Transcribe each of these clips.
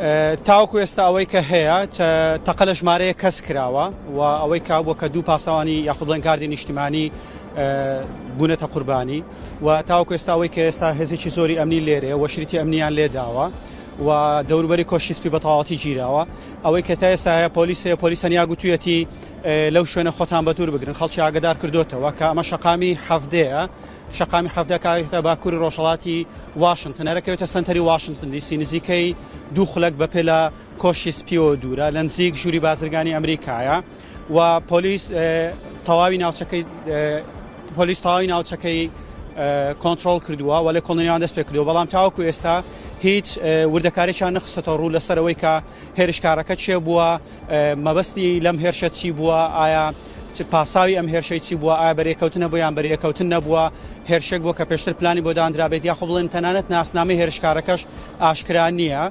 تاوەکو ئێستا ئەوەی کە هەیە تەقە لە ژمارەیەک کەس کراوە و ئەوەی کە بووە کە دوو پاسەوانی یاخود بڵێن گاردی نیشتیمانی بوونەتە قوربانی و تاوەکو ئێستا ئەوەی کە ئێستا هێزێکی زۆری ئەمنی لێرەیە و شریتی ئەمنیان لێداوە و دەوروبەری کۆشکی سپی بە تەواوەتی گیراوە. ئەوەی کە تا ئێستا هەیە پۆلیس هەیە، پۆلیس تەنیا گوتوویەتی لەو شوێنە خۆتان بەدوور بگرن، خەڵکی ئاگدار کردوتەوە کە ئەمە شەقامی حەڤدەیە. شەقامی 17 کاوێتە باکووری ڕۆژهەڵاتی واشنتن، ئەرەکەوێتە سەنتەری واشنتن دیسی، نزیکەی 2 خولەک بە پێ لە کۆشکی سپیەوە دوورە، لە نزیک ژووری بازرگانی ئەمریکایە و پۆلیس تەواوی ناوچەکەی پۆلیس تەواوی ناوچەکەی کۆنترۆڵ کردووە و لێکۆڵینەوەیان دەست پێ کردووە، بەڵام تاوەکو ئێستا هیچ وردەکارییان نەخستەتە ڕوو لەسەر ئەوەی کە هێرشکارەکە کێ بووە، مەبەستی لەم هێرشە چی بووە، ئایا پاساوی ئەم هێرشەی چی بووە، ئایا بەرێکەوتنە بۆ یان بەرێکەوتن نەبووە، هێرشێک بووە کە پێشتر پلانی بۆ دانرابێت یاخۆ بڵێن تەنانەت ناسنامەی هێرشکارەکەش ئاشکرا نییە،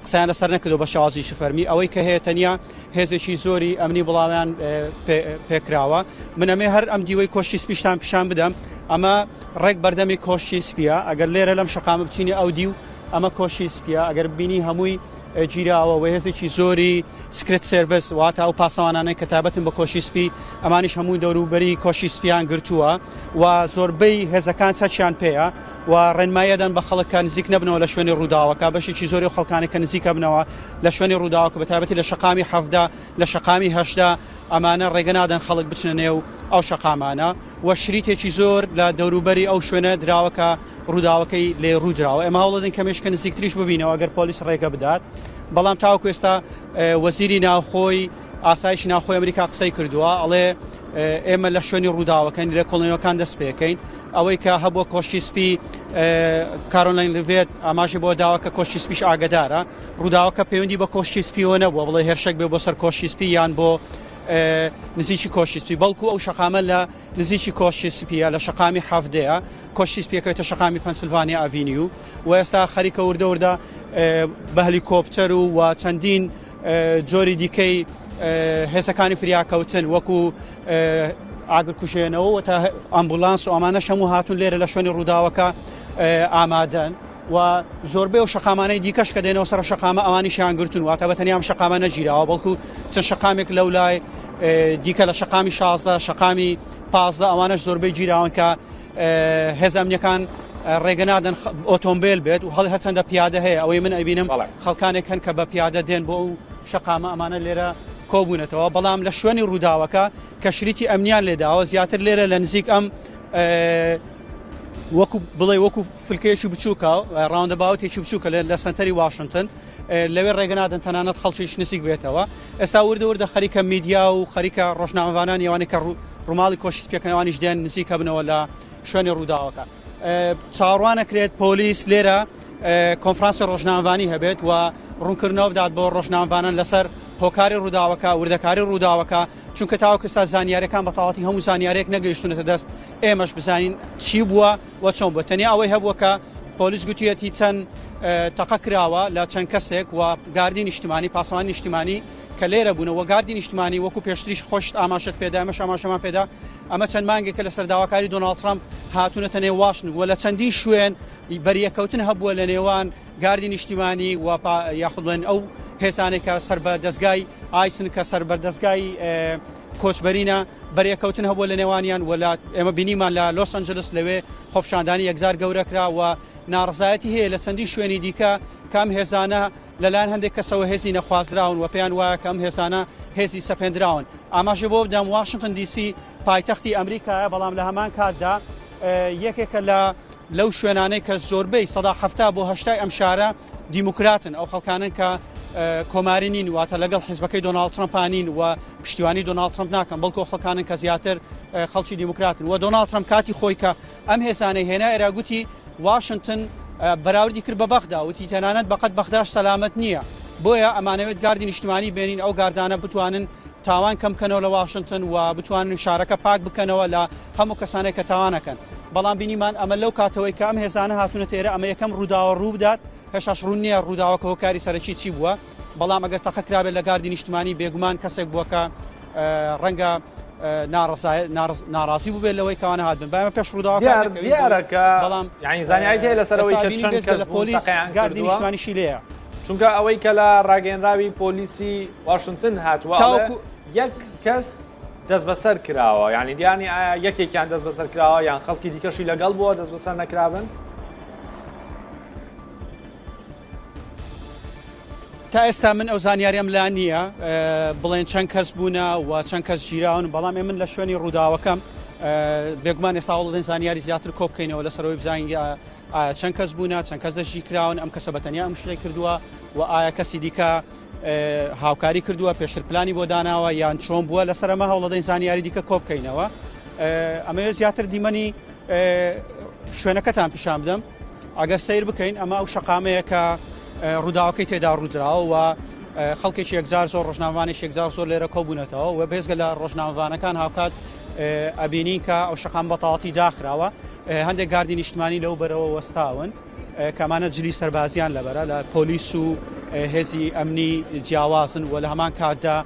قسەیان لەسەر نەکردووە بە شێوازێکی فەرمی. ئەوەی کە هەیە تەنیا هێزێکی زۆری ئەمنی بڵاویان پێکراوە. من ئەمێ هەر ئەم دیوەی کۆشکی سپیشتان پیشان بدەم. ئەمە ڕێک بەردەمی کۆشکی سپیە. ئەگەر لێرە لەم شەقامە بچینی ئەو دیو ئەمە کۆشکی سپیە. ئەگەر ببینی هەمووی گیراوە و هێزێکی زۆری Secret Service واتە ئەو پاسەوانانەی کە تایبەتن بە کۆشکی سپی ئەمانیش هەموو دەوروبەری کۆشکی سپیان گرتووە و زۆربەی هێزەکان چەکیان پێیە و ڕێنماییەدەن بە خەڵک کە نزیک نەبنەوە لە شوێنی ڕووداوەکە. بەشێکی زۆری خەڵکانی کە نزیکە بنەوە لە شوێنی ڕووداوەکە بە تایبەتی لە شەقامی 17 لە شەقامی 18 ئەمانە ڕێگە نادەن خەڵک بچنە نێو ئەو شەقامانە و شریتێکی زۆر لە دەوروبەری ئەو شوێنە دراوە کە ڕووداوەکەی لێ ڕوودراوە. ئێمە هەوڵدەین کەمێشکە نزیکتریش ببینەوە ئەگەر پۆلیس ڕێگە بدات، بەڵام تاوەکو ئێستا وەزیری ناوخۆی ئاسایشی ناوخۆی ئەمریکا قسەی کردووە، ئەڵێ ئێمە لە شوێنی ڕووداوەکەین، لێکۆڵینەوەکان دەست پێکەین. ئەوەی کە هەبووە کۆشکی سپی کارۆلاین لڤێت ئاماژەی بۆ داوە کە کۆشکی سپیش ئاگدارە. ڕووداوەکە پەیوەندی بە کۆشکی سپیەوە نەبووە، بڵێ هێرشێک بێ بۆ سەر کۆشکی سپی یان بۆ نزیکی کۆشکی سپی، بەڵکو ئەو شەقامە لە نزیکی کۆشکی سپیە لە شەقامی 17ەیە. کۆشکی سپیەکەوێتە شەقامی پەنسلڤانیا ئەڤینیو و ئێستا خەریکە وردە وردە بە هەلیکۆپتەر و چەندین جۆری دیکەی هێزەکانی فریاکەوتن وەکو ئاگرکوژێنەوە و تا ئەمبولانس و ئەمانەش هەموو هاتوون لێرە لە شوێنی ڕووداوەکە ئامادەن و زۆربەی ئەو شەقامانەی دیکەش کە دێنەوە سەر شەقامە ئەوانیشیان گرتون، واتە بە تەنیا ئەم شەقامە نەگیراوە بەڵکو چەند شەقامێک لەو لای دیکە لە شەقامی 16 شەقامی 15 ئەوانەش زۆربەی گیراون کە هێزە ئەمنیەکان ڕێگە نادەن ئۆتۆمبیل بێت و هەڵ هەرچەندە پیادە هەیە. ئەوەی من ئەبینم خەڵکانێک هەن کە بە پیادە دێن بۆ ئەو شەقامە، ئەمانە لێرە کۆبوونەتەوە، بەڵام لە شوێنی ڕووداوەکە کە شریتی ئەمنیان لێداوە زیاتر لێرە لە نزیک ئەم وەکو بڵێ وەکو فلکەیەکی بچووکە، roundabout ێکی بچووکە لە سنتەری واشنتن، لەوێ ڕێگە نادەن تەنانەت خەڵکیش نزیک بێتەوە. ئێستا وردە وردە خەریکە میدیا و خەریکە ڕۆژنامەڤانان ئەوانەی کە ڕووماڵی کۆشکی سپیەکەنەوانیش دێن نزیکە بنەوە لە شوێنی ڕووداوەکە. چاوەڕوانەکرێت پۆلیس لێرە کۆنفرانسی ڕۆژنامەڤانی هەبێت و ڕوونکردنەوە بدات بۆ ڕۆژنامەڤانان لەسەر هۆکاری ڕووداوەکە، وردەکاری ڕووداوەکە، چونکە تاوەکو ئێستا زانیاریەکان بە تەواوەتی هەموو زانیاریەک نەگەیشتونەتە دەست ئێمەش بزانین چی بووە و چۆن بووە. تەنیا ئەوەی هەبووە کە پۆلیس گوتویەتی چەند تەقە کراوە لە چەند کەسێک و گاردی نیشتمانی، پاسەوانی نیشتمانی کە لێرە بوونە و گاردی نیشتمانی وەکو پێشتریش خۆشت ئاماژەت پێدا، ئێمەش ئاماژەمان پێدا، ئەمە چەند مانگێکە لەسەر داواکاری دۆناڵد ترەمپ هاتوونەتە نێو واشنگ و لە چەندین شوێن بەریەکەوتن هەبووە لە نێوان گاردی نیشتیمانی و یاخود بڵێن ئەو هێزانەی کە سەر بە دەزگای ئایسن کە سەر بە دەزگای کۆچبەرینە، بەرێکەوتن هەبووە لە نێوانیان و لە ئێمە بینیمان لە لۆس ئەنجلس لەوێ خۆپیشاندانی یەکجار گەورە کرا و ناڕزایەتی هەیە لە چەندین شوێنی دیکە کە ئەم هێزانە لەلایەن هەندێک کەسەوە هێزی نەخوازراون و پێیان وایە کە ئەم هێزانە هێزی سەپێندراون. ئاماژە بۆ بدەم واشنتن دیسی پایتەختی ئەمریکایە، بەڵام لە هەمان کاتدا یەکێکە لە لەو شوێنانەی کە زۆربەی 70% بۆ 80 ئەم شارە دیموکراتن، ئەو خەڵکانن کە کۆماری نین، واتە لەگەڵ حیزبەکەی دۆناڵد ترەمپانین و پشتیوانی دۆناڵد ترەمپ ناکەن، بەڵکو خەڵکانن کە زیاتر خەڵکی دیموکراتن. و دۆناڵد ترەمپ کاتی خۆی کە ئەم هێزانەی هێنا ئێرا گوتی واشنتن بەراوردی کرد بە بەغدا، وتی تەنانەت بەقەت بەغداش سەلامەت نییە، بۆیە ئەمانەوێت گاردی نیشتمانی بێنین، ئەو گاردانە بتوانن تاوان کەم بکەنەوە لە واشنتن و بتوانن شارەکە پاک بکەنەوە لە هەموو کەسانێک کە تاوانەکەن. بەڵام بینیمان ئەمە لەو کاتەوەی کە ئەم هێزانە هاتوونەتە ئێرە ئەمە یەکەم ڕووداوە ڕوو بدات، هێشتاش ڕوون نییە ڕووداوەکە هۆکاری سەرەکی چی بووە، بەڵام ئەگەر تەقە کرابێت لە گاردی نیشتمانی بێگومان کەسێک بووە کە ڕەنگە ناڕازی بووبێت لەوەی کەوانە هاتبن. با ئێمە پێش ڕووداوەکە دیارە کە بەڵام یعنی زانیاری هەیە لەسەر ئەوەی کە چەند کەس لە پۆلیس گاردی نیشتمانیشی لێیە. چونکە ئەوەی کە لە ڕاگەیەنراوی پۆلیسی واشنتن هاتووە تاوەکو یەک کەس دەستبەسەر کراوە، یانی دیار نییە ئایا یەکێکیان دەستبەسەر کراوە یان خەڵکی دیکەشی لەگەڵ بووە دەستبەسەر نەکرابن؟ تا ئێستا من ئەو زانیاریم لا نییە بڵێن چەند کەس بوونە و چەند کەس گیراون، بەڵام ئێ من لە شوێنی ڕووداوەکەم بێگومان ئێستا هەوڵدەین زانیاری زیاتر کۆ بکەینەوە لەسەرەوەی بزانین ئایا چەند کەس بوونە، چەند کەس دەستگیر کراون، ئەم کەسە بە تەنیا ئەم شتەی کردووە و ئایا کەسی دیکە هاوکاری کردووە، پێشتر پلانی بۆ داناوە یان چۆن بووە. لەسەر ئەمە هەوڵدەین زانیاری دیکە کۆ بکەینەوە. ئەمەوێت زیاتر دیمەنی شوێنەکەتان پیشان بدەم. ئەگەر سەیر بکەین ئەمە ئەو شەقامەیە کە ڕووداوەکەی تێدا ڕوودراوە و خەڵکێکی یەکجار زۆر، ڕۆژنامەوانێکی یەکجار زۆر لێرە کۆبوونەتەوە و بێزگە لە ڕۆژنامەوانەکان هاوکات ئەبینین کە ئەو شەقام بەتەواوەتی داخراوە. هەندێک گاردی نیشتمانی لەو بەرەوە وەستاون کەمانە جلی سەربازیان لەبەرە لە پۆلیس و هێزی ئەمنی جیاوازن و لە هەمان کاتدا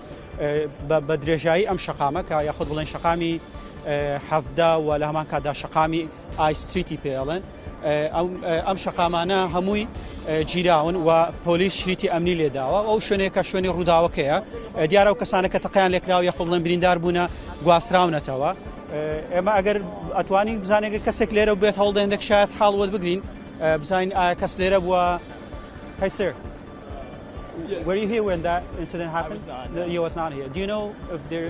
بە درێژایی ئەم شەقامە کە یاخود بڵێن شەقامی 17 و لە هەمان کاتدا شەقامی I Street ی پێڵێن ئەم شەقامانە هەمووی گیراون و پۆلیس شریتی ئەمنی لێداوە. ئەو شوێنێکە شوێنی ڕووداوەکەیە. دیارە و کەسانە کە تەقیان لێکراوە یاخود بڵێن بریندار بوونە گواستراونەتەوە. ئێمە ئەگەر ئەتوانین بزانین ئەگەر کەسێک لێرە بێت هەوڵ دەین شاید حاڵ وەربگرین بزانین ئایا کەس لێرە بووە. Hey sir, were you here when that incident happened? I was not. No, you was not here. Do you know if there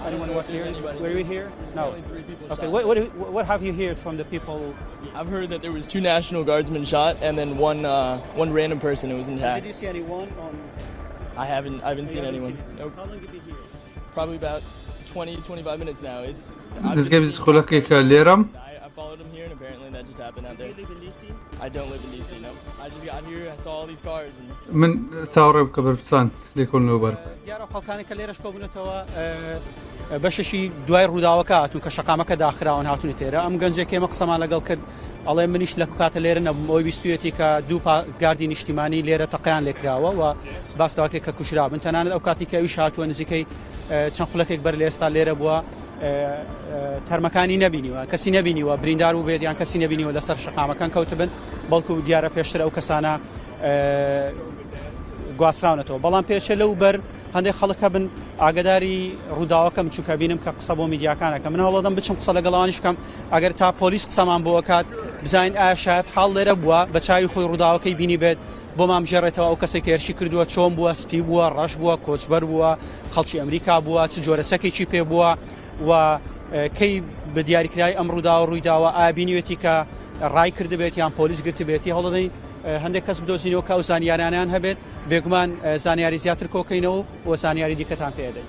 anyone was here? Anybody. Were you here? There's No. only three people Okay. shot. What have you heard from the people? I've heard that there was two National Guardsmen shot and then one random person who was intact. Did you see anyone on? I haven't I haven't You seen haven't anyone. seen- Nope. How long have you been here? Probably about 20 25 minutes now. It's I've نزیکەی been 20 خولەکێکە لێرەم. I followed him here and apparently that just happened out Do there. you live in DC? I don't live in DC, no. I just got here, I saw all these cars and من چاوەڕێ بکە بەرپرسان لێکۆڵینەوە بەر بکەن. دیارە خەڵکانی کە لێرەش کۆبوونەتەوە بەشێکی دوای ڕووداوەکە هاتوون کە شەقامەکە داخراون هاتوونە تێرە. ئەم گەنجێک ئێمە قسەمان لەگەڵ کرد ئەڵێ منیش لە کاتە لێرە نەبووم، ئەوەی بیستویەتی کە دوو گاردی نیشتیمانی لێرە تەقیان لێکراوە و باس لەوە کرد کە کوژرابن. تەنانەت ئەو کاتی کە ئەویش هاتووە نزیکەی چەند خولەکێک بەر لە ئێستا لێرە بووە تەرمەکانی نەبینیوە، کەسی نەبینیوە بریندار بوو بێت یان کەسی نەبینیوە لەسەر شەقامەکان کەوتبن، بەڵکو دیارە پێشتر ئەو کەسانە گواستراونەتەوە. بەڵام پێچە لەو بەر هەندێک خەڵک هەبن ئاگداری ڕووداوەکەم، چونکە بینم کە قسە بۆ میدیاکانەکە. من هەوڵدەم بچم قسە لەگەڵوانیش بکەم ئەگەر تا پۆلیس قسەمان بۆ ئەکات بزانین ئایا شاید حاڵ لێرە بووە بە چاوی خۆی ڕووداوەکەی بینی بێت بۆمان بگێڕێتەوە ئەو کەسێک هێرشی کردووە چۆن بووە، سپی بووە، ڕەش بووە، کۆچبەر بووە، خەڵکی ئەمریکا بووە، چ جۆرە چەکێکی پێ بووە و کەی بە دیاریکرای ئەم ڕووداوە ڕوویداوە، ئایا بینیوێتی کە ڕای کردبێت یان پۆلیس گرتبێتی. هەوڵدەین هەندێک کەس بدۆزینەوە کە ئەو زانیارانیان هەبێت. بێگومان زانیاری زیاتر کۆکەینەوە و زانیاری دیکەتان پێدەین.